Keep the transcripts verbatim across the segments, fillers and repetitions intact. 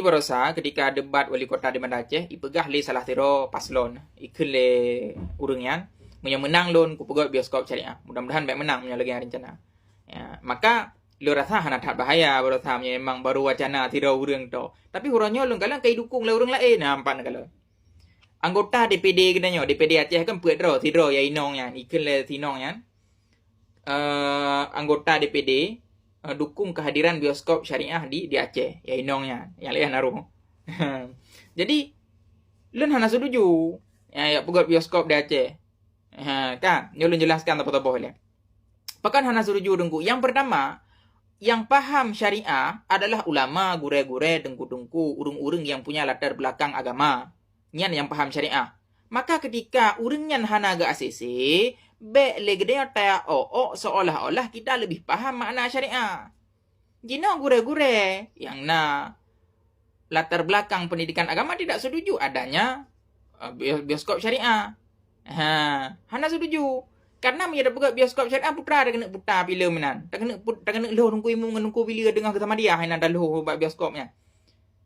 Baroesa ketika debat wali kota di Banda Aceh, ipeugah lé salah sidroe paslon, ikheun lé ureuëng nyan, "Meunyoe meunang lôn, kupeugöt bioskop syariah." Mudah-mudahan bèk meunang meunyoe lagèe nyan rencana. Ya, maka lôn rasa hana that bahaya baroesa meunyoe memang baru wacana sidroe ureuëng tu. Tapi uroe nyoe lôn kalon ka idukung lé ureuëng laén, nampak na kalon. Anggota D P D geutanyoe, D P D Aceh kan peuet droe, sidroe ya inong nyan, ikheun lé si inong nyan. Eh, anggota D P D, eh, dukung kehadiran bioskop syariah di, di Aceh, ya inong nyan, nyang laén hana roh. Jadi, lôn hana setuju, ya, ya peugöt bioskop di Aceh. Ha, kan? Nyoe lôn jelaskan saboh-saboh lé. Pakon hana setuju Teungku? Yang pertama, yang paham syariah adalah ulama, gurèe-gurèe, teungku-teungku, ureuëng-ureuëng yang punya latar belakang agama. Nyan nyang paham syariah. Maka ketika ureuëng nyan hana geu-A C C, bèk lé geutanyoe taok-ok seolah-olah kita lebih paham makna syariah. Jinoe gurèe-gurèe nyang na latar belakang pendidikan agama tidak setuju adanya, eh, bio-, bioskop syariah. Ha, hana setuju. Karena meunyoe tapeugöt bioskop syariah, putra takeuneuk putra filem inan. Takeuneuk put-, takeuneuk lhôh Teungku Imum ngon Teungku Billy deungon geusamadiah inan dalhôh bak bioskop nyan.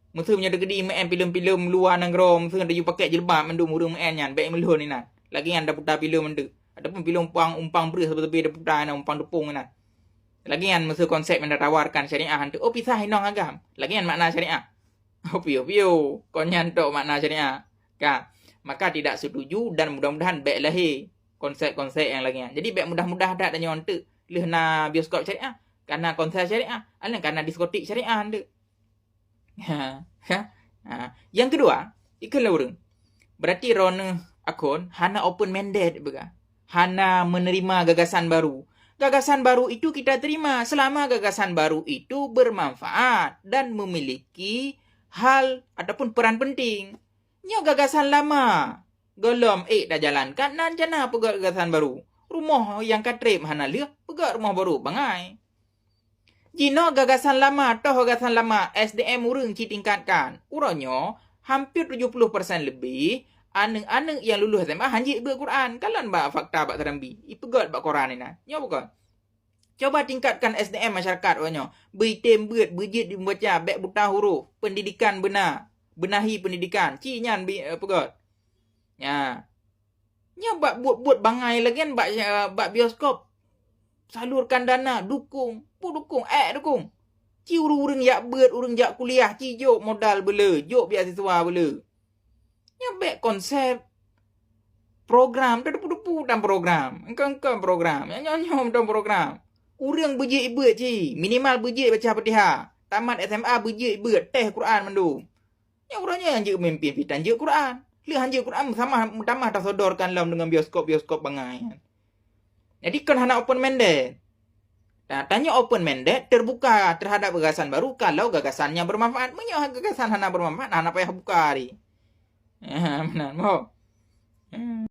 Meuseu meunyoe teukeudi meu'en filem-filem luwa nanggroe, meuseu teuju pakai jilbab mandum ureuëng meu'en nyan, bèk meulhôh inan. Lagèe nyan taputa filem mandum. Ataupun filem umpang, umpang breuh sabe-sabe taputa inan, umpang teupông inan. Lagèe nyan meuseu konsep nyang tatawarkan syariah nyan tu. Oh, pisah inong agam. Lagèe nyan makna syariah. Oh, piôh-piôh. Kon nyan tok makna syariah. Ka. Maka tidak setuju dan mudah-mudahan bèk lahé konsep-konsep nyang lagèe nyan. Jadi bèk mudah-mudah that tanyoe enteuk lheueh na bioskop syariah, kana konser syariah, alèh kana diskotik syariah enteuk. Ha, ha, ha. Yang kedua, ikheun lé ureuëng. Berarti droeneuh akon hana open minded peugah. Hana menerima gagasan baru. Gagasan baru itu kita terima selama gagasan baru itu bermanfaat dan memiliki hal ataupun peran penting. Nyoe gagasan lama gohlom ék tajalankan, nan cana peugöt gagasan baru. Rumoh nyang ka trép hana lheueh, peugöt rumoh baru bangai. Jinoe gagasan lama, toh gagasan lama, S D M ureuëng ci tingkatkan. Uroe nyoe, hampir tujuh puluh persen lebih aneuëk-aneuëk nyang lulus S M A han jeuet beuet Quran. Kalon bak fakta bak Serambi, ipeugöt bak koran inan. Nyoe bukon? Coba tingkatkan S D M masyarakat uroe nyoe. Beuitem beuet, beujeuet jibaca, bèk buta huruf. Pendidikan beuna. Benahi pendidikan. Ci nyan bi-, eh, peugöt. Nya. Nyan bak buet-buet bangai lagèe nyan bak, eh, bak bioskop. Salurkan dana, dukung. Peue dukung? Ék dukung. Ci ureuëng-ureuëng jak beuet, ureuëng jak kuliah, ci jok modal beuleu, jok beasiswa beuleu. Nyan bèk konsep program, teudepu-depu dan program. Engkau-engkau program. Nyan nyoe-nyoe dan program. Ureuëng beujeuet beuet ci, minimal beujeuet baca Fatihah. Tamat S M A beujeuet beuet, teh Quran mandum. Nyang uroe nyoe nyang jeuet meumimpin pih tan jeuet Quran. Lheueh han jeuet Quran, meutamah, meutamah tasodorkan lom deungon bioskop-bioskop bangai nyan. Jadi kon hana open minded. Nah, tanyoe open minded, terbuka terhadap gagasan baru kalau gagasan nyan bermanfaat. Meunyoe gagasan hana bermanfaat, hana payah buka hari. Ha, meunan, boh. Hmm.